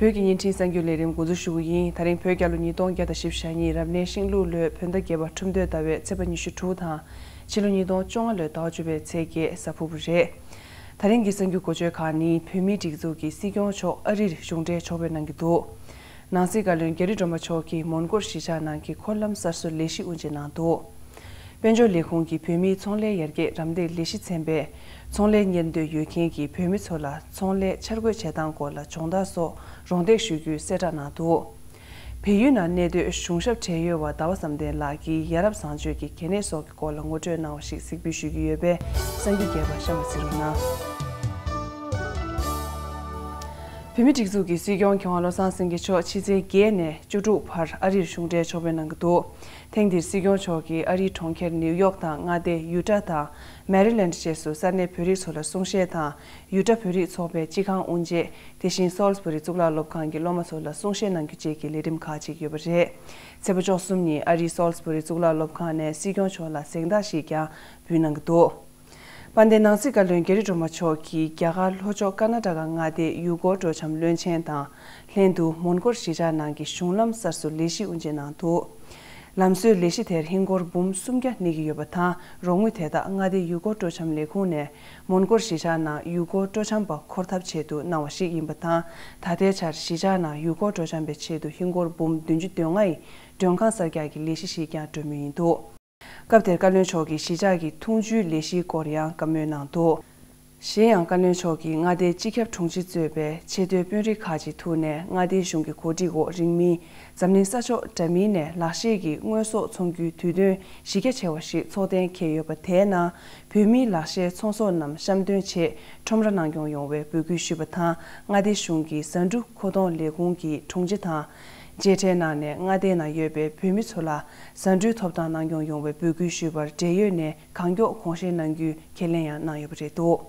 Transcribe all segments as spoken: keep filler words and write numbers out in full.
བོད་ཀྱི་བརྙན་འཕྲིན་གསར་འགྱུར་ལས་རིམ་འགོ་འཛུགས་ཞུ་གི་ཡིན། ད་རིང་བོད་རྒྱལ་ལོ་ཉིས་སྟོང་བརྒྱ་དང་བཞི་བཅུ་ཞེ་གཉིས་རབ་གནས་ཤིང་ལུག་ལོའི་བོད་ཟླ་བརྒྱད་པ་ཁྲུམས་སྟོད་ཟླ་བའི་ཚེས་པ་ཉི་ཤུ་དྲུག་དང་། ཕྱི་ལོ་ཉིས་སྟོང་བཅོ་ལྔ་ལོའི་ཟླ་བ་བཅུ་པའི་ཚེས་བརྒྱད་གཟའ་ཕུར་བུ་རེད། ད་རིང་གི་གསར་འགྱུར་འགོ་བརྗོད་ཁག་ནི། བོད་མིའི་སྒྲིག་འཛུགས་ཀྱི་སྲིད་སྐྱོང་མཆོག་ཨ་རིར་གཞུང་འབྲེལ་ཕྱོགས་ཕེབས་གནང་གི་འདུག། ནང་སྲིད་བཀའ་བློན་རྒྱ་རི་སྒྲོལ་མ་མཆོག་གིས་མོན་གྷོར་གཞིས་ཆགས་ནང་གི་འཁོར་ལམ་གསར་བཟོའི་ལས་གཞི་དབུ་འབྱེད་གནང་འདུག། དཔལ་འབྱོར་ལས་ཁུངས་ཀྱི་བོད་མིའི་ཚོང་ལས་ཡར་རྒྱས་རམ་འདེགས་ལས་གཞི་ཚན་པས། ཚོང་ལས་གཉེར་འདོད་ཡོད་མཁན་གྱི་བོད་མི་ཚོ་ལ་ཚོང་ལས་འཆར་འགོད་བྱེད་སྟངས་སྐོར་ལ་སྦྱོང་བརྡར་སོགས་རོགས་འདེགས་ཞུ་རྒྱུའི་གསལ་བསྒྲགས་གནང་འདུག། བལ་ཡུལ་ནང་གནས་སྡོད་གཞུང་ཞབས་བགྲེས་ཡོལ་བ་ཟླ་བ་བསམ་གཏན་ལགས་ཀྱིས་ཡ་རབས་བཟང་སྤྱོད་ཀྱི་གལ་གནད་སོགས་ཀྱི་སྐོར་ལ་ངོ་སྤྲོད་གནང་བ་ཞིག་གཟིགས་འབུལ་ཞུ་རྒྱུ་ཡོད་པས། གསར་འགྱུར་རྒྱས་པ་གཤམ་ལ་གཟིགས་རོགས་གནང་། བོད་མིའི་སྒྲིག་འཛུགས་ཀྱི་སྲིད་སྐྱོང་མཁས་དབང་བློ་བཟང་སེང་གེ་མཆོག་ཕྱི་ཚེས་བརྒྱད་ནས་བཅུ་དྲུག་བར་ཨ་རིར་གཞུང་འབྲེལ་ཕྱོགས་ཕེབས་གནང་གི་འདུག། ཐེངས་འདིར་སྲིད་སྐྱོང་མཆོག་གིས་ཨ་རིའི་གྲོང་ཁྱེར་ནིའུ་ཡོག་དང་མངའ་སྡེ་ཡུ་ཊ་དང་མེ་རི་ལེནཌ་བཅས་སུ་ས་གནས་བོད་རིགས་ཚོ་ལ་གསུང་བཤད་དང་། ཡུ་ཊ་བོད་རིགས་ཚོགས་པའི་སྤྱི་ཁང་དབུ་འབྱེད། དེ་བཞིན་སོལ་སི་བྷོ་རི་གཙུག་ལག་སློབ་ཁང་གི་སློབ་མ་ཚོ་ལ་གསུང་བཤད་གནང་རྒྱུ་བཅས་ཀྱི་ལས་རིམ་ཁག་ཅིག་ཡོད་པ་རེད། ཚེས་པ་བཅུ་གསུམ་ཉིན་ཨ་རིའི་སོལ་སི་བྷོ་རི་གཙུག་ལག་སློབ་ཁང་ནས་སྲིད་སྐྱོང་མཆོག་ལ་གཟེངས་རྟགས་ཤིག་ཀྱང་འབུལ་གནང་གི་འདུག། དཔལ་ལྡན་ནང་སྲིད་བཀའ་བློན་རྒྱ་རི་སྒྲོལ་མ་མཆོག་གིས་རྒྱ་གར་ལྷོ་ཕྱོགས་ཀར་ནཱ་ཊ་ཀ་མངའ་སྡེའི་ཡུལ་སྐོར་སྤྲོ་འཆམ་བློན་ཆེན་དང་ལྷན་དུ་མོན་གྷོར་གཞིས་ཆགས་ནང་གི་གཞུང་ལམ་གསར་བཟོ་ལས་གཞི་དབུ་འབྱེད་གནང་འདུག། ལམ་བཟོའི་ལས་གཞི་དེར་ཧིན་སྒོར་འབུམ་སུམ་བརྒྱ་གནས་ཀྱི་ཡོད་པ་དང་། རོགས་དངུལ་དེ་དག་མངའ་སྡེའི་ཡུལ་སྐོར་སྤྲོ་འཆམ་ལས་ཁུངས་ནས་མོན་གྷོར་གཞིས་ཆགས་ནང་ཡུལ་སྐོར་སྤྲོ་འཆམ་པ་འཁོར་ཐབས་ཆེད་དུ་གནང་བ་ཞིག་ཡིན་པ་དང་། ད་ལྟའི་ཆར་གཞིས་ཆགས་ནང་ཡུལ་སྐོར་སྤྲོ་འཆམ་པའི་ཆེད་དུ་ཧིན་སྒོར་འབུམ་བདུན་ཅུ་དོན་ལྔ་ཡི་མགྲོན་ཁང་གསར་རྒྱག་གི་ལས་གཞི་ཞིག་ཀྱང་གྲོས་མོལ་ཡིན་འདུག། སྐབས་དེར་བཀའ་བློན་མཆོག་གིས་གཞིས་ཆགས་ཀྱི་འཐུང་ཆུའི་ལས་གཞིའི་སྐོར་ཡང་བཀའ་མོལ་གནང་འདུག། གཞན་ཡང་བཀའ་བློན་མཆོག་གིས་མངའ་སྡེའི་སྤྱི་ཁྱབ་དྲུང་ཆེ་གཙོས་པའི་ཆེས་མཐོའི་དཔོན་རིགས་ཁག་ཅིག་ཐུག་ནས། མངའ་སྡེའི་གཞུང་གི་གོ་སྒྲིག་འོག་རིང་མིན་འཛམ་གླིང་ས་ཕྱོགས་འདྲ་མིན་ནས་ལག་ཤེས་ཀྱི་དངོས་ཟོག་འཚོང་རྒྱུའི་དུས་སྟོན་གཞི་རྒྱ་ཆེ་བ་ཞིག་ཚོགས་གཏན་འཁེལ་ཡོད་པ། དེའི་ནང་བོད་མིའི་ལག་ཤེས་ཚོང་ཟོག་རྣམས་བཤམས་སྟོན་ཆེད་ཁྲོམ་ར་གནང་སྐྱོང་ཡོང་བའི་འབོད་སྐུལ་ཞུས་པ་དང་། མངའ་སྡེའི་གཞུང་གི་ཟ་འབྲུ་མཁོ་གཏོང་ལས་ཁུངས་ཀྱི་དྲུང་ཆེ་དང་། མཇལ་འཕྲད་གནང་ནས་མངའ་སྡེའི་ནང་ཡོད་པའི་བོད་མི་ཚོ་ལ་ཟ་འབྲུའི་ཐོབ་ཐང་གནང་སྐྱོང་ཡོང་བའི་འབོད་སྐུལ་ཞུས་པར། འབྲེལ་ཡོད་ནས་གང་མགྱོགས་དགོངས་བཞེས་གནང་རྒྱུའི་ཁས་ལེན་ཡང་གནང་ཡོད་པ་རེད་འདུག།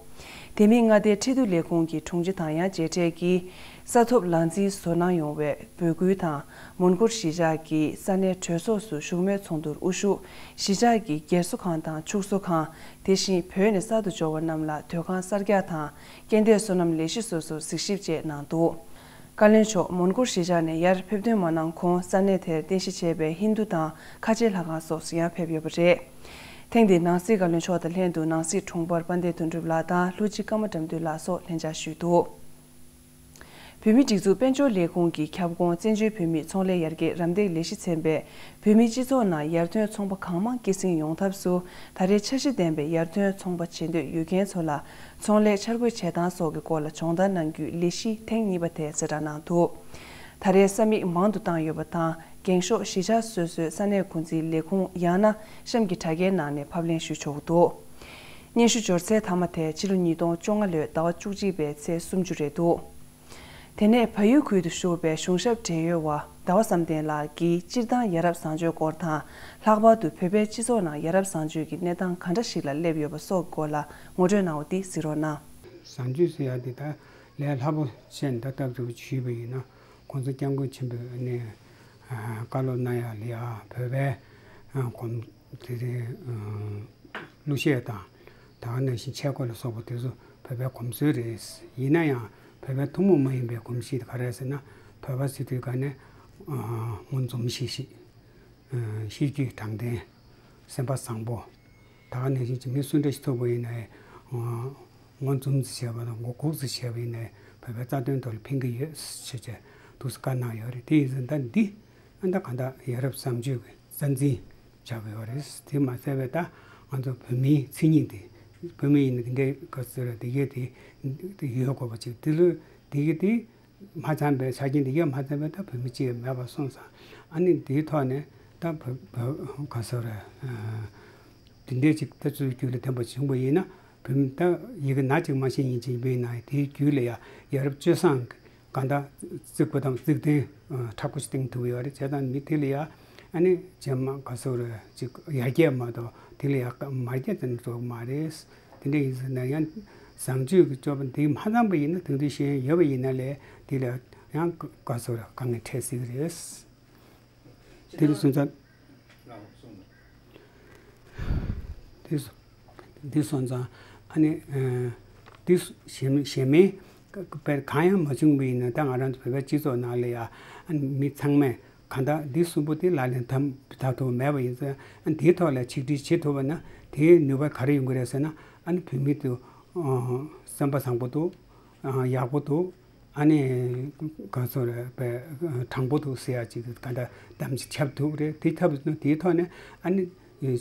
དེ་མིན་མངའ་སྡེའི་ཁྲལ་བསྡུ་ལས་ཁུངས་ཀྱི་དྲུང་ཆེ་དང་ཡང་མཇལ་འཕྲད་ཀྱིས། ས་ཐོབ་ལག་འཛིན་བཟོ་གནང་ཡོང་བའི་འབོད་སྐུལ་དང་། མོན་གྷོར་གཞིས་ཆགས་ཀྱི་ས་གནས་གྲོས་ཚོགས་སུ་བཞུགས་མོལ་ཚོགས་འདུར་དབུ་བཞུགས། གཞིས་ཆགས་ཀྱི་སྒེར་གསོ་ཁང་དང་ཕྱུགས་གསོ་ཁང་། དེ་བཞིན་བོད་ནས་གསར་དུ་འབྱོར་བ་རྣམས་ལ་སྡོད་ཁང་གསར་རྒྱག་དང་། སྐྱེ་ལྡན་སོ་ནམ་ལས་གཞི་སོགས་སུ་གཟིགས་ཞིབ་བཅས་གནང་འདུག། བཀའ་བློན་མཆོག་མོན་གྷོར་གཞིས་ཆགས་ནས་ཡར་ཕེབས་ཐོན་མ་གནང་གོང་། ས་གནས་དེར་རྟེན་གཞི་བྱས་པའི་ཧིན་རྡུ་དང་ཁ་ཆེའི་ལྷ་ཁང་སོགས་སུ་ཡང་ཕེབས་ཡོད་པ་རེད། ཐེངས་འདིར་ནང་སྲིད་བཀའ་བློན་མཆོག་དང་ལྷན་དུ་ནང་སྲིད་དྲུང་འཕར་དཔལ་ལྡན་དོན་གྲུབ་ལགས་དང་ལྷུ་ཅི་ཀརྨ་དགྲ་འདུལ་ལགས་སོགས་ལྷན་བཅར་ཞུས་འདུག། བོད་མིའི་སྒྲིག་འཛུགས་དཔལ་འབྱོར་ལས་ཁུངས་ཀྱི་ཁྱབ་ཁོངས་བཙན་བྱོལ་བོད་མིའི་ཚོང་ལས་ཡར་རྒྱས་རམ་འདེགས་ལས་གཞི་ཚན་པས། བོད་མིའི་སྤྱི་ཚོགས་ནང་ཡར་ཐོན་ཚོང་པ་གང་མང་སྐྱེད་སྲིང་ཡོང་ཐབས་སུ། ད་རེས་འཆར་གཞི་ལྡན་པའི་ཡར་ཐོན་ཚོང་པ་བྱེད་འདོད་ཡོད་མཁན་ཚོ་ལ་ཚོང་ལས་འཆར་འགོད་བྱེད་སྟངས་སོགས་ཀྱི་སྐོར་ལ་སྦྱོང་བརྡར་གནང་རྒྱུའི་ལས་གཞི་ཐེངས་གཉིས་པ་དེ་གསལ་བསྒྲགས་གནང་འདུག། ད་རེས་ས་མིག་མང་དུ་བཏང་ཡོད་པ་དང་། འགེངས་ཤོག་གཞིས་ཆགས་སོ་སོའི་ས་གནས་འགོ་འཛིན་ལས་ཁུངས་ཡང་ན་གཤམ་གྱི་དྲ་རྒྱའི་ནང་ནས་ཕབ་ལེན་ཞུ་ཆོག་གི་འདུག། སྙན་ཞུ་འབྱོར་ཚེས་མཐའ་མ་དེ་ཕྱི་ལོ་ཉིས་སྟོང་བཅོ་ལྔ་ལོའི་ཟླ་བ་བཅུ་གཅིག་པའི་ཚེས་སུམ་ཅུ་རེད་འདུག། དེ་ནས་བལ་ཡུལ་ཁུལ་དུ་བཞུགས་པའི་གཞུང་ཞབས་བགྲེས་ཡོལ་བ་ཟླ་བ་བསམ་གཏན་ལགས་ཀྱིས་སྤྱིར་བཏང་ཡ་རབས་བཟང་སྤྱོད་སྐོར་དང་། ལྷག་པར་དུ་བོད་པའི་སྤྱི་ཚོགས་ནང་ཡ་རབས་བཟང་སྤྱོད་ཀྱི་གནས་སྟངས་ག་འདྲ་ཞིག་ལ་སླེབས་ཡོད་པ་སོགས་ཀྱི་སྐོར་ལ་ངོ་སྤྲོད་གནང་བ་འདི་གཟིགས་རོགས་གནང་། བཟང་སྤྱོད་ཟེར་ཡ་འདི་ད་ལས་སླ་པོ་བཤད་ན། ད་སྟབས་བདེ་པོ་ཞུས་པ་ཡིན་ན། ༸གོང་ས་༸སྐྱབས་མགོན་ཆེན་པོས་ནས་བཀའ་སློབ་གནང་ཡ་ལ་ཡ་བོད་པའི་གོམས་དེ་རིང་གླུ་གཞས་དང་། ད་ག་ནང་བཞིན་ཆས་གོས་ལ་སོགས་པ་དེ་ཚོ་བོད་པའི་གོམས་སྲོལ་རེད། ཡིན་ན་ཡང་བོད་པའི་ཐུན་མོང་མ་ཡིན་པའི་གོམས་གཤིས་དེ་ག་རེ་རེད་ཟེར་ན། བོད་པ་ཟེར་དུས་ག་ནས་ངོ་འཛོམས་ཤིག་ཤིག། གཤིས་རྒྱུད་དྲང་བདེན། སེམས་པ་བཟང་པོ། ད་ག་ནང་བཞིན་གྱི་མི་སུ་འདྲ་ཞིག་ཐུག་པ་ཡིན་ནའི། ངོ་འཛོམས་ཙམ་བྱས་པ་དང་མགོ་སྒུར་ཙམ་བྱས་པ་ཡིན་ནའི་བོད་པའི་རྩ་དོན་ཐོག་ལ་ཕན་གྱི་ཡོད་ཟེར་བྱས་འདུག་སེ་བཀའ་གནང་ཡོད་རེད། དེ་ཡིན་ཙང་ད་འདི་ཨ་ད་ག་ད་ཡ་རབས་བཟང་སྤྱོད་ཀྱི་རྩ་འཛིན་བྱ་དགོས་པ་རེད། དེ་མ་ཟད་པའི་ད་ང་ཚོ་བོད་མིའི་མཚན་ཉིད་དེ། བོད་མི་ཡིན་ན་དེ་འདྲའི་ག་ཟེར་དེ་གས་དེ་ཡོད་དགོས་པ་ཅིག། དེ་ལོས་དེ་གས་དེ་མ་ཚང་པའི་ཆ་རྐྱེན་དེ་གས་མ་ཚང་པའི་ད་བོད་མི་གཅིག་མེད་པ་སོང་ཙང་། ཨ་ནི་དེའི་ཐོག་ནས་ད་བོད་བོད་ག་ཟེར་རེད། དེ་འདྲའི་ཅིག་ད་ཚུལ་རྒྱུད་ལ་ལྡན་པ་བྱུང་བ་ཡིན་ན། བོད་མི་ད་ཡི་གེ་ན་ཅིག་མ་ཤེས་མཁན་ཅིག་ཡིན་པ་ཡིན་ན། དེའི་རྒྱུད་ལ་ཡ་ཡ་རབས་སྤྱོད་བཟང་གི་གང་ལྟར་བརྩི་བཀུར་དང་བརྩེ་གདན་ཁྲ་ཁོ་ཞིག་བསྟན་ཐུབ་ཡོད་རེད། བྱས་ཙང་མི་དེ་ལ་ཡ་ཨ་ནི་རྗེས་མ་ག་ཟེར་རེད། ཅིག་ཡར་རྒྱས་མ་གཏོགས་དེ་ལ་ཡ་མར་རྒྱས་ཙམ་འགྲོ་གི་མ་རེད། དེ་འདྲ་ཡིན་ཟེར་ན་ཡང་བཟང་སྤྱོད་ཀྱི་སྤྱོད་པ་འདི་མ་ཚང་པ་ཡིན་ན། དེང་དུས་ཤེས་ཡོན་ཡོད་པ་ཡིན་ན་ལས་དེ་ལ་ཡང་ག་ཟེར་རེད། དཀའ་ངལ་འཕྲད་སྲིད་ཀྱི་རེད། དེ་ལ་སོང་ཙང་། དེ་སོང་ཙང་ཨ་ནི་དེ་གཞན་མའི་ དཔེར་གང་ཡང་མ་བྱུང་བ་ཡིན་ན། ད་ང་རང་ཚོ་བོད་པའི་སྤྱི་ཚོགས་ནང་ལ་ཡ་ཨ་ནི་མི་ཚང་མས་གང་ལྟར་འདི་གསུམ་པོ་དེ་ལག་ལེན་འཐབ་འཐབ་ཐུབ་མེད་པ་ཡིན་ཙང་། ཨ་ནི་དེའི་ཐོག་ལ་ཆིག་སྒྲིལ་བྱེད་ཐུབ་པ་ན། དེའི་ནུས་པ་ག་རེ་ཡོང་གི་རེད་ཟེར་ན། ཨ་ནི་བོད་མི་དེ་སེམས་པ་བཟང་པོ་འདུག་ཡག་པོ་འདུག་ཨ་ནི་གང་ཟེར་རེད། དཔེ་དྲང་པོ་འདུག་ཟེར་ཡ་ཅིག་ག་འདྲ་གདམ་ཅིག་ཁྱབ་ཐུབ་རེད། དེ་ཁྱབ་ཐུབ་ན་དེའི་ཐོག་ནས་ཨ་ནི་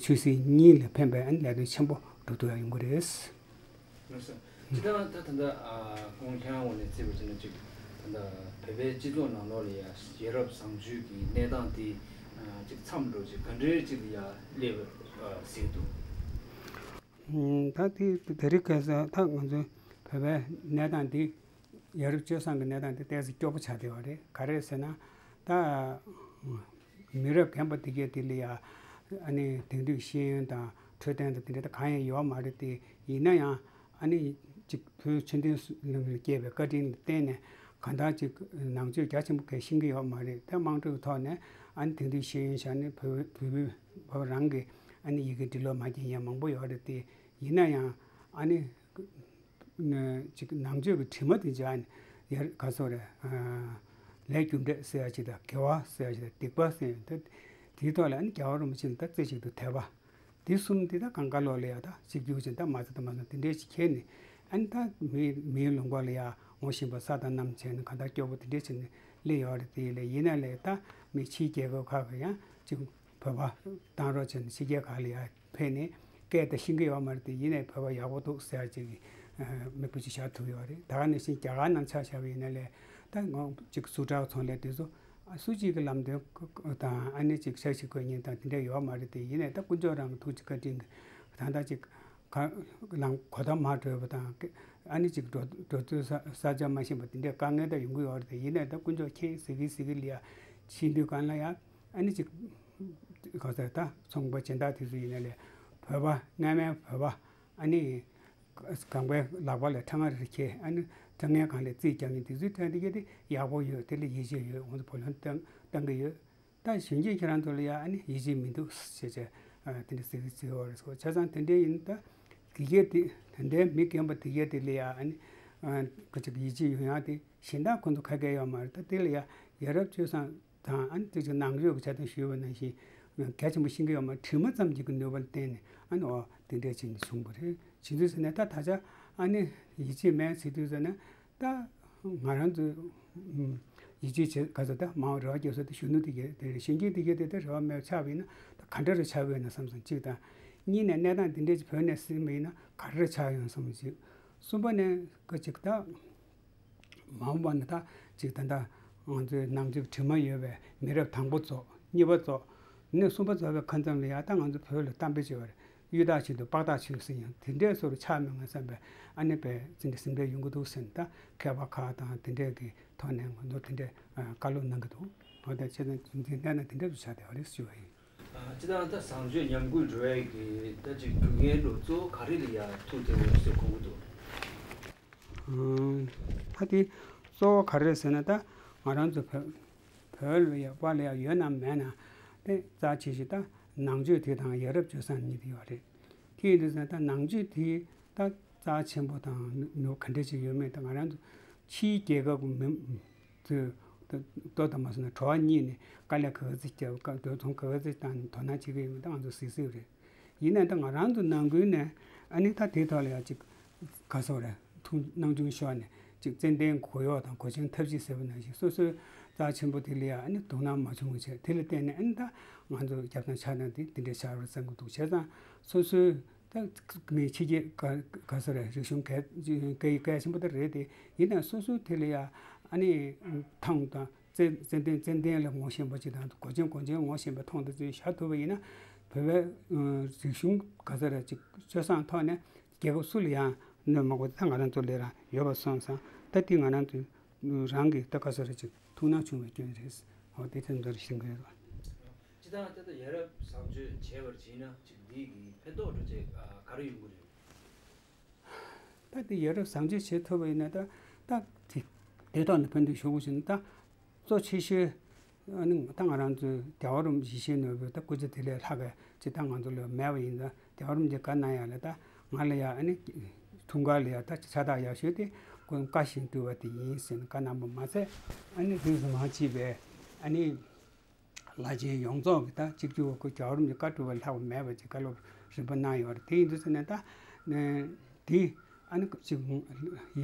ཆོས་སྲིད་གཉིས་ལ་ཕན་པའི་ཨ་ནི་ལས་དོན་ཆེན་པོ་སྒྲུབ་ཐུབ་ཡ་ཡོང་གི་རེད། ལགས་སོ། ཇི་ལྟར་ད་ད་ལྟ་ཨ་ཁོང་ཁྱེད་རང་ངོས་ནས་བརྩིས་པ་བྱས་ན། ཅིག་ད་ལྟ་བོད་པའི་སྤྱི་ཚོགས་ནང་ལོགས་ལ་ཡ་ཡ་རབས་བཟང་སྤྱོད་ཀྱི་གནས་སྟངས་དེ་ཨ་ཅིག་མཚམས་འགྲོ་ཅིག་ག་འདྲའི་ཅིག་ལ་ཡ་སླེབས་པ་ཨ་གཟིགས་འདུག་ཨུམ། ད་དེ་དེ་རིང་ཁ་སང་ད་ང་ཚོའི་བོད་པའི་གནས་སྟངས་འདི། ཡ་རབས་སྤྱོད་བཟང་གི་གནས་སྟངས་དེ་ཏོག་ཙམ་སྐྱོ་པོ་ཆགས་བསྡད་པ་རེད། ག་རེ་ཟེར་ན། ད་མི་རབས་རྒན་པ་དེ་གས་དེ་ལ་ཡ་ཨ་ནི་དེང་དུས་ཤེས་ཡོན་དང་འཕྲོད་བསྟེན་དང་དེ་འདྲ་ད་གང་ཡང་ཡོད་མ་རེད་དེ། ཡིན་ན་ཡང་ཨ་ནི་ཅིག་བོད་ཆོས་ལྡན་ལུགས་ལ་སྐྱེས་པའི་བཀའ་དྲིན་ལ་བརྟེན་ནས་གང་ལྟར་ཅིག་ནང་ཆོས་རྒྱ་ཆེན་པོ་གས་ཤེས་ཀྱི་ཡོད་མ་རེད། ད་དམངས་ཁྲོད་ཐོག་ནས་ཨ་ནི་དེང་དུས་ཤེས་ཡོན་བཞག་ནས་བོད་བོད་བོད་རང་གི་ཨ་ནི་ཡི་གེ་འབྲི་ཀློག་མ་མཁྱེན་མཁན་མང་པོ་ཡོད་རེད་དེ། ཡིན་ན་ཡང་ཨ་ནི་ཅིག་ནང་ཆོས་ཀྱི་དྲི་མ་དེ་འཇགས་ནས་ཡར་ག་སོ་རེད། ལས་རྒྱུ་འབྲས་ཟེར་ཡ་ཅིག་དང་། དགེ་བ་ཟེར་ཡ་ཅིག་དང་། སྡིག་པ་ཟེར་ཡ་དེ། དེའི་ཐོག་ལ་ཨ་ནི་རྒྱལ་བ་རིན་པོ་ཆེ་ནས་ད་རྩེ་གཅིག་ཏུ་དད་པ། དེ་གསུམ་དེ་ད་གང་ག་ལོག་ལ་ཡ་ད་གཅིག་གྱུར་ཅན་ད་མ་ཚད་ད་མ་ཚད་དེ་འདྲས་ཅིག་ཁྱེར་ནས། ཨ་ནི་ད་མི་མིའི་ལུང་པ་ལ་ཡ་ངོ་ཤེས་པ་ས་དང་གནམ་བྱས་ནས་གང་ལྟར་སྐྱོ་པོ་དེ་འདྲས་བྱས་ནས་སླེབས་ཡོད་རེད། དེ་ལས་ཡིན་ན་ལས་ད་མི་ཕྱིའི་རྒྱལ་ཁབ་ཁག་གི་ཡང་ཅིག་བོད་པ་བཏང་རོགས་བྱས་ནས་ཕྱི་རྒྱལ་ཁག་ལ་ཡ་ཕེབས་ནས་སྐད་ད་ཤེས་ཀྱི་ཡོད་མ་རེད་དེ། ཡིན་ནའི་བོད་པ་ཡག་པོ་འདུག་ཟེར་ཡ་ཅིག་གི་མིག་དཔེ་ཅིག་བཞག་ཐུབ་ཡོད་རེད། ད་ག་ནང་བཞིན་རྒྱ་གར་ནང་ཆ་བཞག་པ་ཡིན་ན་ལས་ད་ང་ཅིག་སུ་ཊར་ཚོང་ལས་དེ་ཚོ་སུ་གཅིག་གི་ལམ་སྟོན་དང་ཨ་ནི་ཅིག་ཤ་ཞིག་དགོས་ཉེན་དང་དེ་འདྲ་ཡོད་མ་རེད་དེ། ཡིན་ནའི་ད་དཀོན་མཆོག་རང་གི་ཐུགས་ཀྱི་བཀའ་དྲིན་གྱིས་ད་ལྟ་ཅིག་ག་ལམ་གོ་ཐོས་མ་འགྲོ་བ་དང་། ཨ་ནི་ཅིག་འགྲོ་འགྲོ་དུས་ས་ས་ཆ་མ་ཤེས་པ་དེ་འདྲའི་དཀའ་ངལ་ད་ཡོང་གི་ཡོད་རེད་དེ། ཡིན་ནའི་ད་དཀོན་མཆོག་མཁྱེན་ཟེར་གི་ཟེར་གི་ལ་ཡ་ཕྱིན་དུས་གང་ལ་ཡ་ཨ་ནི་ཅིག་ག་ཟེར། ད་ཚོང་པ་སྦྱིན་བདག་དེ་ཚོ་ཡིན་ན་ལས་བོད་པ་སྔ་མའི་བོད་པ་ཨ་ནི་གང་པའི་ལག་པ་ལ་ཁྲ་ང་རེ་རེ་འཁྱེར། ཨ་ནི་ཁྲ་ངའི་སྒང་ལ་རྩིས་རྒྱག་མཁན་དེ་ཚོའི་གྲས་དེ་གས་དེ་ཡག་པོ་ཡོད། དེ་ལ་ཡིད་ཆེས་ཡོད། ང་ཚོ་བུ་ལོན་བཏང་བཏང་གི་ཡོད། ད་གཞོན་སྐྱེས་ཁྱེད་རང་ཚོ་ལ་ཡ་ཨ་ནི་ཡིད་ཆེས་མི་འདུག་ཟེར་བྱས་དེ་འདྲ་ཟེར་གི་ཟེར་བ་རེད་ཟེར། བྱས་ཙང་དེ་འདྲའི་ཡིན་ད་དེ་གས་དེ་དེ་འདྲའི་མི་རྒན་པ་དེ་གས་དེ་ལ་ཡ་ཨ་ནི་ག་ཅིག་ཡིད་ཆེས་ཡོང་ཡག་དེ་གཞན་དག་ཁོང་ཚོ་ག་གས་ཡོད་མ་རེད། ད་དེ་ལ་ཡ་ཡ་རབས་སྤྱོད་བཟང་དང་ཨ་ནི་དེ་ཅིག་ནང་ཆོས་ཀྱི་ཆ་དང་ཞུས་པ་ནང་བཞིན་གལ་ཆེན་པོ་ཤེས་ཀྱི་ཡོད་མ་རེད། དྲི་མ་ཙམ་ཅིག་གི་ནུས་པ་ལ་བརྟེན་ནས་ཨ་ནི་འོ་དེ་འདྲས་བྱས་ནས་བྱུང་བ་རེད། བྱེད་དུས་ཟེར་ནས་ད་ད་ཆ་ཨ་ནི་ཡིད་ཆེས་མེད་ཟེར་དུས་ཟེར་ན། ད་ང་རང་ཚོ་ཡིད་ཆེས་བྱེད་ག་ཚོད་ད་མང་བ་རེ་བ་རྒྱག་ས་དེ་གཞོན་ནུ་དེ་གས་དེ་རེད། གཞོན་སྐྱེས་དེ་གས་དེ་ད་རེ་བ་མེད་པ་ཆགས་པ་ཡིན་ན་ད་ག་འདྲ་རེ་ཆགས་ཀྱི་ཡོད་ན་བསམ་སོང་གཅིག་དང་། གཉིས་ནས་གནས་སྟངས་འདི་འདྲས་ཅིག་བོད་ནས་ཟིན་པ་ཡིན་ན་ག་རེ་རེ་ཆགས་ཡོང་བསམ་གཅིག་གསུམ་པ་ནས་ག་ཅིག་ད་མ་འོངས་པ་ན་ད་ཅིག་ད་ལྟ་ང་ཚོའི་ནང་ཆོས་དྲི་མ་ཡོད་པའི་མི་རབས་དང་པོ་ཚོ། གཉིས་པ་ཚོ། ནས་གསུམ་པ་ཚོ་བའི་ཁ་མཚམས་ལ་ཡ་ད་ང་ཚོ་བོད་ལ་གཏམ་དཔེ་བྱས་པ་རེད། གཡུ་ཐག་ཆོད་དུས་པགས་ཐག་ཆོད་ཟེར་ཡང་དེ་འདྲའི་བཟོ་འདྲ་ཆགས་མི་དགོས་བསམ་པའི་ཨ་ནི་དཔེ་ཅི་འདྲ་སེམས་ཁྲལ་ཡོང་གི་འདུག་ཟེར་ནས། ད་མཁས་པ་ཁག་དང་དེ་འདྲས་ཀྱི་ཐོག་ནས་ང་ཚོ་དེ་འདྲས་བཀའ་སློབ་གནང་གི་འདུག་འོ་ད་བྱས་ཙང་འཛིན་གནས་ན་དེ་འདྲས་སུ་ཆགས་བསྡད་པ་རེད་ཞུ་བ་ཡིན། ཨ། སྤྱིར་བཏང་ད་བཟང་སྤྱོད་ཉམས་རྒུད་འགྲོ་ཡས་ཀྱི་ད་ཅིག་རྒྱུ་རྐྱེན་འདྲ་གཙོ་བོ་ག་རེ་ལ་ཡ་ཐུག་བསྡད་ཡོད་ཟེར་དགོངས་ཀྱི་འདུག་ཨང་། ད་དེ་གཙོ་བོ་ག་རེ་ཟེར་ན། ད་ང་རང་ཚོ་བོད་བོད་ལ་ཡ་པ་ལ་ཡ་ཡོད་ན་མེད་ན་དེ་རྩ་ཆེ་ཤོས་ད་ནང་ཆོས་དེ་དང་ཡ་རབས་སྤྱོད་བཟང་གཉིས་དེ་ཡོད་རེད། དེ་ཡིན་དུས་ཙང་ད་ནང་ཆོས་དེ་ད་རྩ་ཆེན་པོ་དང་ནུས་ག་འདྲ་ཅིག་ཡོད་མེད། ད་ང་རང་ཚོ་ཕྱིའི་རྒྱལ་ཁབ་ཀྱི་མི་ཚོས་ད་ལྟོ་དང་མ་སོང་ན་གྲོ་བ་བརྙེས་ནས་དཀའ་ལས་ག་ཚོད་བརྒྱབ། དཀའ་སྡུག་མཐོང་ག་ཚོད་བཏང་ནས་དོ་སྣང་བྱེད་ཀྱི་ཡོད་མེད་ད་ང་ཚོ་གཟིགས་གཟིགས་རེད། ཡིན་ནའང་ད་ང་རང་ཚོ་ནང་ཁུལ་ནས་ཨ་ནི་ད་དེའི་ཐོག་ལ་ཡང་ཅིག་ག་ཟེར་རེད། ཐུགས་སྣང་ཆུང་ཤོར་ནས་ཅིག་ཙན་དན་གོ་གཡོག་དང་གོས་ཆེན་ཐབས་ཤེས་ཟེར་བ་ནང་བཞིན་སོ་སོའི་རྩ་ཆེན་པོ་དེ་ལ་ཡང་ཨ་ནི་དོ་སྣང་མ་བྱུང་བ་བྱས། དེ་ལ་བརྟེན་ནས་ཨ་ནི་ད་ང་ཚོ་རྒྱབ་དང་ཕྱག་དང་དེ་དེ་འདྲའི་ཆགས་པར་བསམ་གྱི་འདུག་བྱས་ཙང་སོ་སོའི་ད་མི་ཕྱི་རྒྱལ་ག་ག་ཟེར་རེད། རིག་གཞུང་གལ་གལ་གལ་ཆེན་པོ་དེ་རེད་དེ། ཡིན་ནའང་སོ་སོའི་དེ་ལ་ཡང་ཨ་ནི་ཐང་དང་ཙན་ཙན་དན་ཙན་དན་ལ་ངོ་ཤེས་པ་ཅིག་དང་གོས་ཆེན་གོན་ཆེན་ངོ་ཤེས་པའི་ཐོག་ཏུ་ཚུར་བཞག་ཐུབ་པ་ཡིན་ན། བོད་པའི་ཨ་རིག་གཞུང་ག་ཟེར་རེད། ཅིག་སྤྱོད་བཟང་ཐོག་ནས་རྒྱལ་ཁབ་སུ་ལ་ཡང་གནོད་མ་དགོས། ད་ང་རང་ཚོ་ལ་རང་ཡོད་པ་སོང་ཙང་ད་དེ་ང་རང་ཚོ་རང་གི་ད་ག་ཟེར་རེད། ཅིག་ཐུགས་སྣང་ཆུང་བའི་སྐྱོན་རེད། འོ་དེ་ཚོ་འདིར་ཤེས་ཀྱི་ཡོད་རེད། སྤྱིར་བཏང་ད་ལྟ་ཡ་རབས་བཟང་སྤྱོད་བྱས་པར་བྱས་ན་ཅིག་འདི་གི་ཕན་ཐོགས་འདྲ་ཅིག་ག་རེ་ཡོང་གི་རེད། ད་དེ་ཡ་རབས་བཟང་སྤྱོད་བྱེད་ཐུབ་པ་ཡིན་ན་ད་ད་དེ་དེ་ཐོག་ནས་ཕན་ཐོགས་ཞུ་དགོས་ཞུ་ན། ད་གཙོ་ཆེ་ཤོས་ཨ་ནི་ད་ང་རང་ཚོའི་རྒྱལ་བ་རིན་པོ་ཆེ་ཡིད་བཞིན་ནོར་བུའི་ད་སྐུ་ཚེ་དེ་ལས་ལྷག་གི་ཅིག་ད་ང་ཚོ་ལ་མེད་པ་ཡིན་ཙང་། རྒྱལ་བ་རིན་པོ་ཆེས་བཀའ་གནང་ཡག་ལ་ད་ང་ལ་ཡ་ཨ་ནི་འཁྲུངས་སྐར་ལ་ཡ་ད་ཕྱག་རྟགས་ཡག་ཤོས་དེ་ ཀུན་བཀའ་བཞིན་སྒྲུབ་པ་དེ་ཡིན་ཟེར་ནས་བཀའ་གནང་བ་མ་ཟད། ཨ་ནི་དུས་སུ་མང་ཆེ་བས་ཨ་ནི་བླ་ཆེན་ཡོངས་རྫོགས་ཀྱི་ད་གཅིག་གྱུར་ཁོ་རྒྱལ་བ་རིན་པོ་ཆེ་བཀའ་སྒྲུབ་པ་ལྷག་པ་མེད་པ་ཅིག་བཀའ་སློབ་རིམ་པ་གནང་ཡོད་རེད། དེ་ཡིན་དུས་ཙ་ནས་ད་དེ་ཨ་ནི་ཅིག་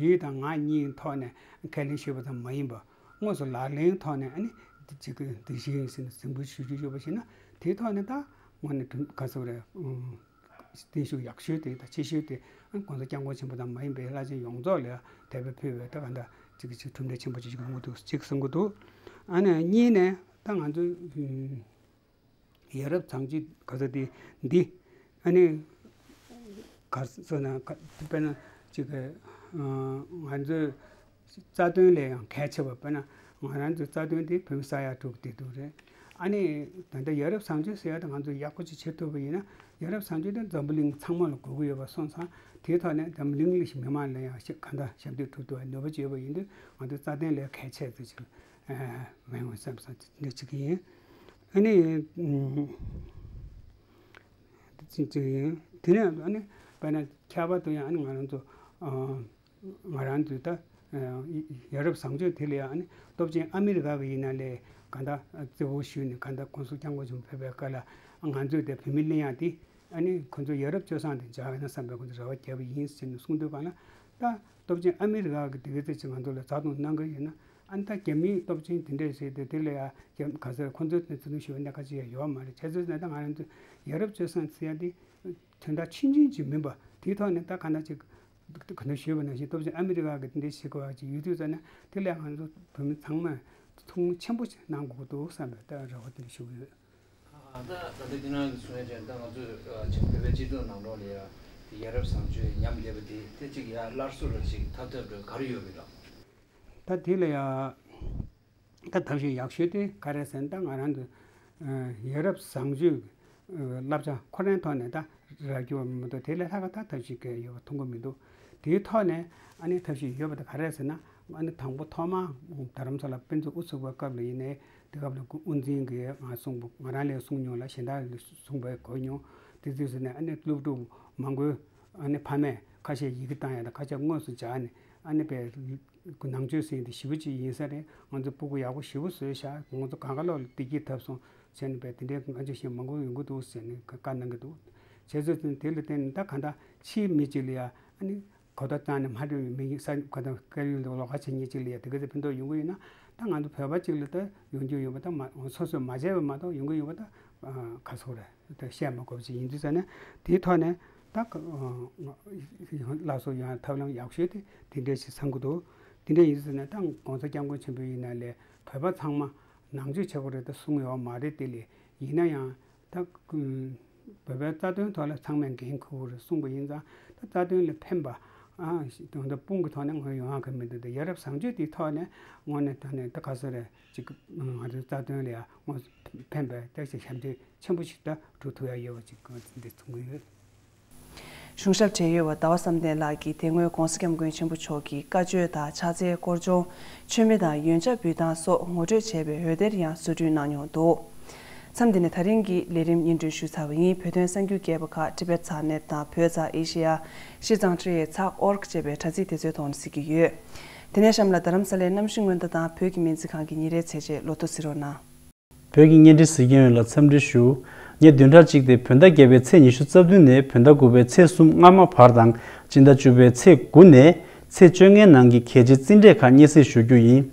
ཡིད་དང་ངག་གཉིས་ཐོག་ནས་ཁས་ལེན་ཞུས་པ་ཙམ་མ་ཡིན་པ། དངོས་སུ་ལག་ལེན་ཐོག་ནས་ཨ་ནི་ཅིག་གི་དེ་བཞིན་ཟིན་གཟིམ་དཔོན་ཞུ་རྒྱུ་ཡོད་པ་ཞིག་ན། དེའི་ཐོག་ནས་ད་དངོས་ནས་ག་ཟེར་རེད། བརྟན་བཞུགས་ཡག་ཤོས་དེ་དང་ཆེ་ཤོས་དེ་༸གོང་ས་༸སྐྱབས་མགོན་ཆེན་པོ་དང་མ་ཡིན་པའི་བླ་ཆེན་ཡོངས་རྫོགས་ལ་དད་པ་ཕུལ་བའི་ད་ག་འདྲ་ཅིག་གི་ཅིག་གྲུབ་འབྲས་ཆེན་པོ་ཅིག་ཡོང་གི་འདུག་ཅིག་གསུང་གི་འདུག་ཨ་ནི་གཉིས་ནས་ད་ང་ཚོའི་ཡ་རབས་བཟང་སྤྱོད་ག་ས་དེ་འདི་ཨ་ནི་ག་ཟེར་ན་དཔེར་ན་ཅིག་གི་ང་ཚོའི་རྩ་དོན་ལས་ཡང་གལ་ཆེ་བ། དཔེར་ན་ང་རང་ཚོའི་རྩ་དོན་དེ་བོད་མི་ས་ཡ་དྲུག་བདེ་སྡུག་རེད། ཨ་ནི་ད་ལྟ་ཡ་རབས་བཟང་སྤྱོད་ཟེར་ཡ་དེ་ང་ཚོས་ཡག་པོ་ཅིག་བྱེད་ཐུབ་པ་ཡིན་ན། ཡ་རབས་བཟང་སྤྱོད་དེ་འཛམ་བུ་གླིང་ཚང་མ་ལ་དགོས་ཀྱི་ཡོད་པ་སོང་ཙང་། དེའི་ཐོག་ནས་འཛམ་བུ་གླིང་གི་མི་མང་ལ་ཡང་ཞིག་གང་འདྲ་ཞབས་འདེགས་སྒྲུབ་ཐུབ་པའི་ནུས་པ་ཅིག་ཡོད་པ་ཡིན་དུས། ང་ཚོའི་རྩ་དོན་ལས་གལ་ཆེ་ཙམ་ཅིག་མེད་འོང་བསམ་ས་འདི་ཅིག་ཡིན། ཨ་ནི་དེ་ཅིག་ཅིག་ཡིན། དེ་ནས་ཨ་ནི་དཔེར་ན་ཁྱད་པར་དུ་ཡང་ཨ་ནི་ང་རང་ཚོ་ང་རང་ཚོའི་ད་ཡ་རབས་བཟང་སྤྱོད་དེ་ལ་ཡང་ཨ་ནི་སྟོབས་ཆེན་ཨ་མི་རི་ཀ་གི་ཡིན་ན་ལས་ག་འདྲ་བརྩི་བཀུར་ཞུས་ནས་ག་འདྲ་༸གོང་ས་༸སྐྱབས་མགོན་ཆེན་པོ་ཕེབས་པའི་སྐབས་ལ་ང་ཚོས་དེ་བོད་མི་གླེང་ཡག་དེ་ཨ་ནི་ཁོ་ཚོ་ཡ་རབས་སྤྱོད་བཟང་དེ་འཇགས་ཡོད་ན་བསམ་པའི་ཁོ་ཚོ་རེ་བ་བརྒྱབ་པ་ཡིན་ཟེར་ནས་གསུངས་དུས་ག་ལ། ད་སྟོབས་ཆེན་ཨ་མི་རི་ཀ་གི་དེ་ག་ཚོད་ཅིག་ང་ཚོ་ལ་བརྩེ་དུང་གནང་གི་ཡོད་ན། ཨ་ནི་ད་རྒྱ་མིའི་སྟོབས་ཆེན་དེ་འདྲས་ཟེར་ཏེ་དེ་ལ་ཡང་རྒྱ་ག་ཟེར་ཁོ་ཚོས་བརྩི་མཐོང་ཞུ་བ་འདྲ་ག་ཅི་ཡང་ཡོད་མ་རེད། བྱས་ཙང་ད་ང་རང་ཚོ་ཡ་རབས་སྤྱོད་བཟང་ཟེར་ཡ་དེ་དོན་དག་ཆུང་ཆུང་ཅིག་མིན་པ། དེའི་ཐོག་ནས་ད་ག་འདྲ་ཅིག་ག་འདྲ་ཞུས་པ་ནང་བཞིན་སྟོབས་ཆེན་ཨ་མི་རི་ཀ་གི་དེ་འདྲའི་ཞིག་གོ་བ་ཅིག་ཡོད་དུས་ཙ་ན། དེ་ལས་ང་ཚོ་བོད་མི་ཚང་མས་ཐུགས་སྨོན་ཆེན་པོ་ཞིག་གནང་དགོས་ཀྱི་འདུག་བསམ་པའི་ད་རེ་བ་དེ་འདྲ་ཞུ་གི་ཡོད། ད་ད་ལྟ་ཁྱེད་རང་གིས་གསུང་ཡ་བྱས་ན། ད་ང་ཚོས་ཅིག་བོད་པའི་སྤྱི་ཚོགས་ནང་ལོགས་ལ་ཡ་ཡ་རབས་བཟང་སྤྱོད་ཉམས་བསྡད་པ་དེ་དེ་ཅིག་ཡར་སླར་གསོ་ལ་ཅིག་ཐབས་ཐབས་འདྲ་ག་རེ་ཡོད་མེད་དང་། ད་དེ་ལ་ཡ། ད་ཐབས་ཤེས་ཡག་ཤོས་དེ་ག་རེ་ཟེར་ན། ད་ང་རང་ཚོ་ཡ་རབས་བཟང་སྤྱོད་བསླབ་བྱ་ཁོ་རང་ཐོག་ནས་ད་རག་རྒྱུ་མི་འདུག་དེ་ལས་ལྷག་ག་ད་ཐབས་ཤེས་ག་ཡོད་པ་མཐོང་གི་མི་འདུག་དེའི་ཐོག་ནས་ཨ་ནི་ཐབས་ཤེས་ཡོད་པ་དེ་ག་རེ་ཟེར་ན། ཨ་ནི་དང་པོ་ཐོག་མ་རྡ་རམ་ས་ལ་དཔེ་མཛོད་དབུ་ཚུགས་པའི་སྐབས་ལ་ཡིན་ནའི། དེ་སྐབས་ལ་དབུ་འཛིན་གྱིས་ང་གསུངས་པ། ང་རང་ལས་གསུངས་མྱོང་ལ་གཞན་དག་ལས་གསུངས་པའི་གོ་མྱོང་། དེ་དུས་ཟེར་ནས་ཨ་ནི་སློབ་ཕྲུག་མང་པོས་ཨ་ནི་ཕ་མས་ཁ་ཤས་ཡི་གེ་བཏང་ཡ་དང་། ཁ་ཤས་དངོས་སུ་སྦྱར་ནས་ཨ་ནི་པའི་ནང་ཆོས་ཟེར་དེ་ཞེ་པོ་ཅིག་ཡིན་ས་རེད། ང་ཚོ་སྤུ་གུ་ཡག་པོ་ཞེ་པོ་བཟོས་ཤག་ང་ཚོ་གང་ག་ལོག་ལ་བདེ་སྐྱིད་ཐོབ་སོང་ཟེར་ནས་པའི་དེ་འདྲའི་ང་ཚོ་གཞན་མང་པོ་ཡོང་གི་འདུག་ཟེར་ནས་བཀའ་གནང་གི་འདུག་བྱས་ཙང་དེ་ལ་བརྟེན་ནས་ད་ག་འདྲ་ཕྱིའི་མི་གཅིག་ལ་ཡ་ཨ་ནི་གོ་བརྡ་བཏང་ནས་མ་འགྲོ་བའི་མི་ཡིན་ས་ག་དང་སྐད་ཡིག་ལ་ལོགས་ཀ་བྱེད་མཁན་ཅིག་ལ་ཡ་དེ་ག་ཚོད་ཕན་ཐོགས་ཡོང་གི་ཡོད་ན། ད་ང་ཚོ་བོད་པ་གཅིག་ལ་ད་ཡོང་རྒྱུ་ཡོད་པ་ད་མ་སོ་སོས་མ་བྱས་པ་མ་གཏོགས་ཡོང་གི་ཡོད་པ་ད་ག་སོག་རེད། ད་བཤད་མ་དགོས་པ་ཅིག་ཡིན་དུས་ཙ་ན། དེའི་ཐོག་ནས་ད་ལགས་སོ་ཡང་ཐབས་ལམ་ཡག་ཤོས་དེ་དེ་འདྲས་ཞིག་བསམ་གི་འདུག་དེ་འདྲས་ཡིན་དུས་ཙ་ན་ད་༸གོང་ས་༸སྐྱབས་མགོན་ཆེན་པོ་ཡིན་ན་ལས་བོད་པ་ཚང་མ་ནང་ཆོས་བྱེད་དགོས་རེད་ད་གསུངས་ཡོད་མ་རེད། དེ་ལས་ཡིན་ན་ཡང་། ད་བོད་པའི་རྩ་དོན་ཐོག་ལ་ཚང་མས་འགན་འཁུར་དགོས་རེད་གསུངས་པ་ཡིན་ཙང་། ད་རྩ་དོན་ལ་ཕན་པ་ཨ་ཞིག་དོན་དུ་དཔུང་གི་ཐོག་ནས་ངོས་ཡོང་ཡག་གི་མི་འདུག་ད་ཡ་རབས་བཟང་སྤྱོད་དེའི་ཐོག་ནས་དངོས་གནས་དྲང་གནས་ད་ག་ཟེར་རེད། ཅིག་ང་ཚོའི་རྩ་དོན་ལ་ཡང་དངོས་སུ་ཕན་པའི་ད་ཅིག་ཞབས་འདེགས་ཆེན་པོ་ཞིག་ད་སྒྲུབ་ཐུབ་ཡག་ཡོད་པ་ཅིག་ང་ཚོ་འདི་མཚོན་གྱི་ཡོད། གཞུང་ཞབས་བགྲེས་ཡོལ་བ་ཟླ་བ་བསམ་གཏན་ལགས་ཀྱིས་དེ་སྔོན་༸གོང་ས་༸སྐྱབས་མགོན་ཆེན་པོ་མཆོག་གི་བཀའ་ཆོས་དང་ཕྱག་འཚལ་སྐོར་སྦྱོང་། མཆོད་མེ་དང་ཡོན་ཆབ་འབུལ་སྟངས་སོགས་ངོ་སྤྲོད་བྱས་པའི་འོད་སྡེར་ཡང་བཟོ་སྐྲུན་གནང་མྱོང་འདུག་མཚམས་འདི་ནས་ད་རིང་གི་ལས་རིམ་སྙན་སྒྲོན་ཞུས་ཚར་བ་ཡིན། བོད་དོན་གསར་འགྱུར་རྒྱས་པ་ཁག་Tibet Dot net དང་བོད་ཚགས་Asia Xizang Three ཚགས་org ཅེས་པའི་དྲ་ཚིགས་དེ་ཚོའི་ཐོག་ནས་གཟིགས་ཀྱི་ཡོད། དེ་ནས་གཤམ་ལ་རྡ་རམ་ས་ལའི་གནམ་གཤིས་སྔོན་བརྡ་དང་བོད་ཀྱི་སྨན་རྩིས་ཁང་གི་ཉིན་རེའི་ཚེས་བཅད་ལོ་ཐོ་གཟིགས་རོགས་གནང་། བོད་ཀྱི་བརྙན་འཕྲིན་གཟིགས་མཁན་ཡོངས་ལ་འཚམས་འདྲི་ཞུ། ངས་བདུན་ཕྲག་གཅིག་སྟེ་བོད་ཟླ་བརྒྱད་པའི་ཚེས་ཉི་ཤུ་རྩ་བདུན་ནས་བོད་ཟླ་དགུ་པའི་ཚེས་གསུམ་སྔ་མ་བར་དང་། སྤྱི་ཟླ་བཅུ་པའི་ཚེས་དགུ་ནས་ཚེས་བཅོ་ལྔའི་ནང་གི་གལ་ཆེའི་རྩིས་འབྲས་ཁག་སྙན་སེང་ཞུ་རྒྱུ་ཡིན།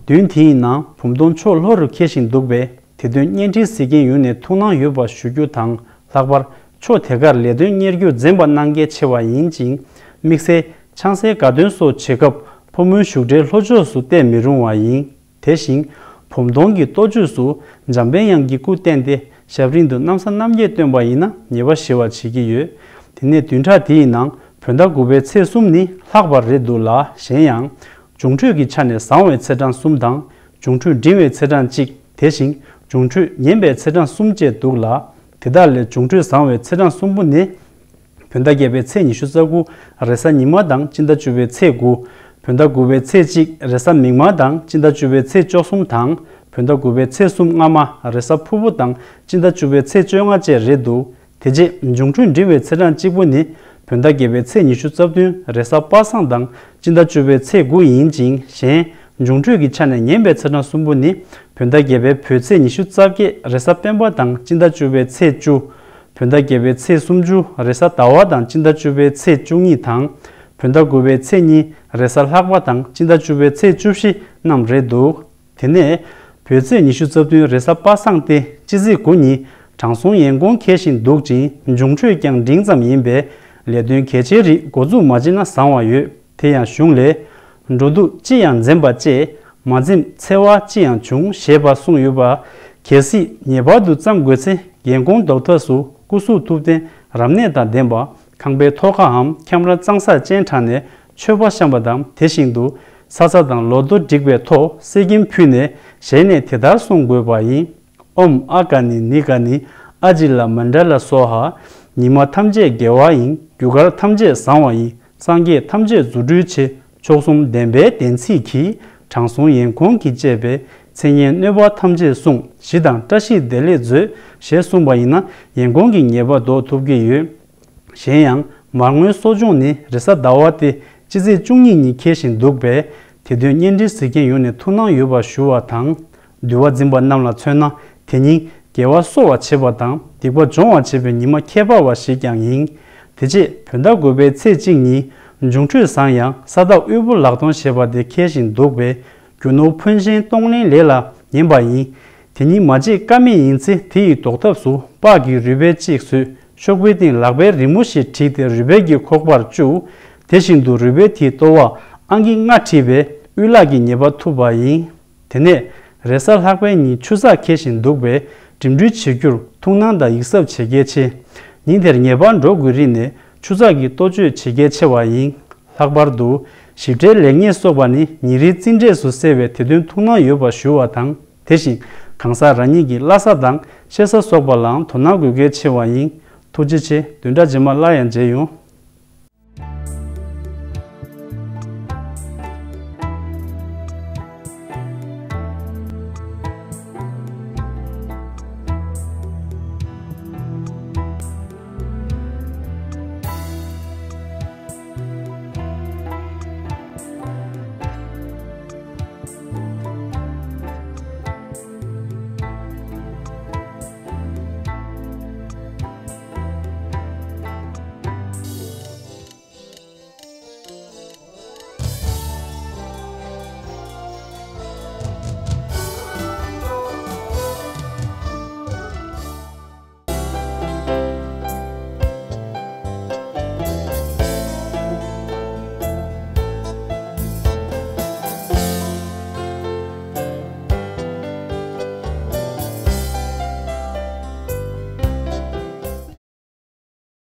བདུན་དེའི་ནང་བུམ་སྟོང་ཕྱོགས་ལྷོ་རུ་འཁེལ་བཞིན་འདུག་པས། དེ་དོན་བརྙན་འཕྲིན་གཟིགས་མཁན་ཡོངས་ནས་ཐུགས་སྣང་ཡོད་པ་ཞུ་རྒྱུ་དང་། ལྷག་པར་ཕྱོགས་དེ་གར་ལས་དོན་གཉེར་རྒྱུ་འཛེམ་པ་གནང་གལ་ཆེ་བ་ཡིན་ཅིང་། དམིགས་བསལ་ཆང་སའི་དགའ་སྟོན་སོགས་བྱེད་སྐབས་ཕོ་མོའི་བཞུགས་གྲལ་ལྷོ་ཕྱོགས་སུ་བལྟས་མི་རུང་བ་ཡིན། དེ་བཞིན་བུམ་སྟོང་གི་ལྟོ་ཆོས་སུ་འཇམ་དཔལ་དབྱངས་ཀྱི་སྐུ་བསྟན་ཏེ་ཞབས་རིམ་དུ་གནམ་ས་སྣམ་བརྒྱད་བཏོན་པ་ཡིན་ན་ཉེས་པ་ཞི་བར་བྱེད་ཀྱི་ཡོད། དེ་ནས་བདུན་ཕྲག་འདིའི་ནང་བོད་ཟླ་དགུ་པའི་ཚེས་གསུམ་ནི་ལྷག་པ་རེད་འདུག་ལ། གཞན་ཡང་འབྱུང་འཕྲོད་ཀྱི་ཆ་ནས་བཟང་བའི་ཚེས་གྲངས་གསུམ་དང་། འབྱུང་འཕྲོད་འབྲིང་བའི་ཚེས་གྲངས་གཅིག་དེ་བཞིན་འབྱུང་འཕྲོད་ངན་པའི་ཚེས་གྲངས་གསུམ་བཅས་འདུག་ལ། དེ་དག་ལས་འབྱུང་འཕྲོད་བཟང་བའི་ཚེས་གྲངས་གསུམ་པོ་ནི། བོད་ཟླ་བརྒྱད་པའི་ཚེས་ཉི་ཤུ་རྩ་དགུ་རེས་གཟའ་ཉི་མ་དང་སྤྱི་ཟླ་བཅུ་པའི་ཚེས་དགུ། བོད་ཟླ་དགུ་པའི་ཚེས་གཅིག་རེས་གཟའ་མིག་དམར་དང་སྤྱི་ཟླ་བཅུ་པའི་ཚེས་བཅུ་གསུམ་དང་། བོད་ཟླ་དགུ་པའི་ཚེས་གསུམ་སྔ་མ་རེས་གཟའ་ཕུར་བུ་དང་སྤྱི་ཟླ་བཅུ་པའི་ཚེས་བཅོ་ལྔ་བཅས་རེད་འདུག་དེ་རྗེས་འབྱུང་འཕྲོད་འབྲིང་བའི་ཚེས་གྲངས་གཅིག་པོ་ནི། བོད་ཟླ་བརྒྱད་པའི་ཚེས་ཉི་ཤུ་རྩ་བདུན་རེས་གཟའ་པ་སངས་དང་སྤྱི་ཟླ་བཅུ་པའི་ཚེས་དགུ་ཡིན་ཅིང་གཞན། འབྱུང་འཕྲོད་ཀྱི་ཆ་ནས་ངན་པའི་ཚེས་གྲངས་གསུམ་པོ་ནི། བོད་ཟླ་བརྒྱད་པའི་བོད་ཚེས་ཉི་ཤུ་རྩ་བརྒྱད་རེས་གཟའ་སྤེན་པ་དང་སྤྱི་ཟླ་བཅུ་པའི་ཚེས་བཅུ། བོད་ཟླ་བརྒྱད་པའི་ཚེས་སུམ་ཅུ་རེས་གཟའ་ཟླ་བ་དང་སྤྱི་ཟླ་བཅུ་པའི་ཚེས་བཅུ་གཉིས་དང་། བོད་ཟླ་དགུ་པའི་ཚེས་གཉིས་རེས་གཟའ་ལྷག་པ་དང་སྤྱི་ཟླ་བཅུ་པའི་ཚེས་བཅུ་བཞི་རྣམས་རེད་འདུག་དེ་ནས། བོད་ཚེས་ཉི་ཤུ་རྩ་བདུན་རེས་གཟའ་པ་སངས་ཏེ་སྤྱི་ཚེས་དགུ་ཉིན་དྲང་སྲོང་ཡན་གོང་འཁེལ་བཞིན་འདུག་ཅིང་འབྱུང་འཕྲོད་ཀྱང་འབྲིང་ཙམ་ཡིན་པས་ལས་དོན་གལ་ཆེའི་རིགས་འགོ་འཛུགས་མ་བྱས་ན་བཟང་བ་ཡོད། དེ་ཡང་གཞུང་ལས། འགྲོ་འདུག་ཅི་ཡང་འཛེམ་པ་བཅས་མ་འཛེམ་འཚེ་བ་ཅི་ཡང་བྱུང་ཞེས་པ་གསུངས་ཡོད་པ། གལ་སྲིད་ངེས་པར་དུ་བརྩམ་དགོས་ཚེ་ཡན་གོང་རྡོ་ཐབས་སུ་སྐུ་གཟུགས་ཐུབ་བསྟན་རབ་གནས་དང་ལྡན་པ། ཁང་པའི་ཐོག་ཁའམ་ཁྱམས་ར་གཙང་སར་སྤྱན་དྲངས་ནས་མཆོད་པ་བཤམས་པ་དང་དེ་བཞིན་དུ་ས་ཚ་དང་ལོ་ཐོ་བསྒྲིགས་པའི་ཐོག་གསེར་སྐྱེམས་ཕུལ་ནས་ཞལ་ནས་དེ་ལྟར་གསུང་དགོས་པ་ཡིན། ཨོཾ་ཨ་ཀ་ནི་ནི་ཀ་ནི་ཨ་ཇི་ལ་མཎྜལ་སྭཱ་ཧཱ། ཉི་མ་ཐམས་ཅད་དགེ་བ་ཡིན། རྒྱུ་སྐར་ཐམས་ཅད་བཟང་བ་ཡིན། སངས་རྒྱས་ཐམས་ཅད་རྫུ་འཕྲུལ་ཆེ། མཆོག་གསུམ་བདེན་པའི་བདེན་ཚིག་གིས། དྲང་སྲོང་ཡན་གོང་གིས་བཅས་པའི་མཚན་སྙན་གནོད་པ་ཐམས་ཅད་བསྲུང་། ཞི་དང་བཀྲ་ཤིས་བདེ་ལེགས་མཛོད། ཞེས་གསུངས་པ་ཡིན་ན་ཡན་གོང་གི་ཉེས་པ་ཟློག་ཐུབ་ཀྱི་ཡོད། གཞན་ཡང་མར་ངོའི་གསོ་སྦྱོང་ནི་རེས་གཟའ་ཟླ་བ་སྟེ་སྤྱི་ཚེས་བཅུ་གཉིས་ཉིན་འཁེལ་བཞིན་འདུག་པས་དེ་དོན་གཉེན་སྒྲིག་གཟིགས་མཁན་ཡོངས་ནས་ཐུགས་སྣང་ཡོད་པ་ཞུ་བ་དང་། འདུལ་བ་འཛིན་པ་རྣམས་ལ་མཚོན་ན་དེ་ཉིན་དགེ་བ་གསོ་བར་བྱེད་པ་དང་སྡིག་པ་སྦྱོང་བར་བྱེད་པའི་ཉི་མ་ཁྱད་པར་བ་ཞིག་ཀྱང་ཡིན། དེ་རྗེས་བོད་ཟླ་དགུ་པའི་ཚེས་གཅིག་ཉིན་འབྱུང་འཕྲོད་བཟང་ཡང་ས་བདག་དབུལ་པོ་ལག་སྟོང་ཞེས་པ་དེ་འཁེལ་བཞིན་འདུག་པས་རྒྱུ་ནོར་ཕོན་ཆེན་གཏོང་ལེན་ལས་ལ་ཉན་པ་ཡིན། དེ་ཉིན་མ་བརྗེད་ཀ་མེད་ཡིན་ཚེ་དེ་ཡི་ཟློག་ཐབས་སུ་སྤགས་ཀྱི་རུས་སྦལ་གཅིག་བཟོས། ཤོག་བུའི་སྟེང་ལག་པའི་རི་མོ་ཞིག་བྲིས་ཏེ་རུས་སྦལ་གྱི་ཁོག་པར་བཅུག་དེ་བཞིན་དུ་རུས་སྦལ་དེའི་ལྟོ་བར་ཨང་ཀི་ལྔ་བྲིས་པས་དབུལ་ལག་གི་ཉེས་པ་ཐུབ་པ་ཡིན། དེ་ནས་རེས་གཟའ་ལྷག་པའི་ཉིན་ཆུ་ཚགས་འཁེལ་བཞིན་འདུག་པས་འགྲིམ་འགྲུལ་བྱེད་རྒྱུར་ཐུགས་སྣང་དང་ཡིད་གཟབ་བྱེད་གལ་ཆེ། ཉིན་དེར་ངེས་པར་འགྲོ་དགོས་རིགས་ནས་ཆུ་ཚགས་ཀྱི་ལྟོ་སྤྱོད་བྱེད་གལ་ཆེ་བ་ཡིན། ལྷག་པར་དུ་ཞིབ་ཕྲའི་ལེགས་ཉེས་སོགས་པ་ནི་ཉིན་རེའི་རྩིས་འབྲས་སུ་གསལ་བས་དེ་དོན་ཐུགས་སྣང་ཡོད་པ་ཞུ་བ་དང་། དེ་བཞིན་གང་ཟག་རང་ཉིད་ཀྱི་བླ་གཟའ་དང་གཤེད་གཟའ་སོགས་པ་ལའང་དོ་སྣང་དགོས་གལ་ཆེ་བ་ཡིན། ཐུགས་རྗེ་ཆེ། བདུན་ཕྲག་རྗེས་མ་སླར་ཡང་མཇལ་ཡོང་།